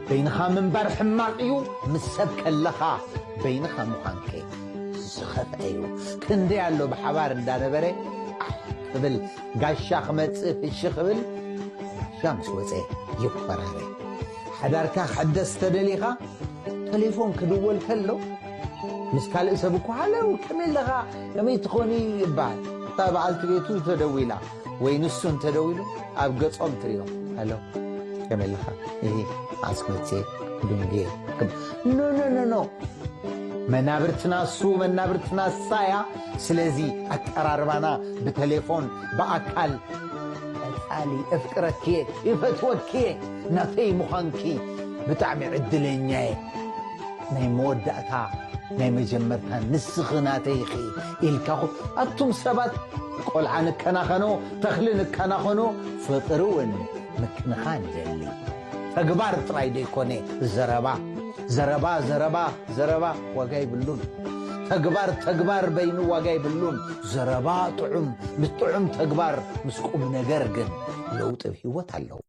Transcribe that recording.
በይንኻ ምንባር ሕማቕ እዩ፣ ምስ ሰብ ከለኻ በይንኻ ምዃንከ ዝኸፍአ እዩ። ክንደይ ኣሎ ብሓባር እንዳነበረ ኣሕ ክብል፣ ጋሻ ክመጽእ ፍሽ ክብል፣ ጋሻ ምስ ወጸ ይኮራረ። ሓዳርካ ክሕደስ ተደሊኻ፣ ቴሌፎን ክድወል ከሎ፣ ምስ ካልእ ሰብ እኮ፣ "ሃለው፣ ከመይ ኣለኻ? ከመይ ትኾኒ?" ይበሃል። እታ በዓልቲ ቤቱ ተደዊላ ወይ ንሱ እንተደዊሉ፣ ኣብ ገጾም ትሪኦ። "ሃሎ፣ ከመይ ኣለኻ? እሂ፣ መዓስ ክትመጽእ? ድንጌ?" ክም-፣ ኖ፣ ኖ፣ ኖ፣ ኖ። መናብርትና እሱ፣ መናብርትና እሳ እያ። ስለዚ ኣቀራርባና ብቴሌፎን፣ ብኣካል፣ ቀጻሊ፣ "እፍቅረኪ እየ፣ ይፈትወኪ እየ፣ ናተይ ምዃንኪ ብጣዕሚ ዕድለኛ እየ፣ ናይ መወዳእታ፣ ናይ መጀመርታ ንስኺ ናተይ ኢኺ" ኢልካ ኹ-፣ ኣቱም ሰባት፣ ቆልዓ ንከናኸኖ፣ ተኽሊ ንከናኸኖ፣ ፍቕሪ እውን ምክንኻን ይደሊ። ተግባር ጥራይ ደይኮነ ዘረባ። ዘረባ፣ ዘረባ፣ ዘረባ ዋጋ ይብሉን። ተግባር፣ ተግባር በይኑ ዋጋ ይብሉን። ዘረባ ጥዑም፣ ምስ ጥዑም ተግባር፣ ምስ ቁም ነገር ግን ለውጢ ኣብ ህይወት ኣለዎ።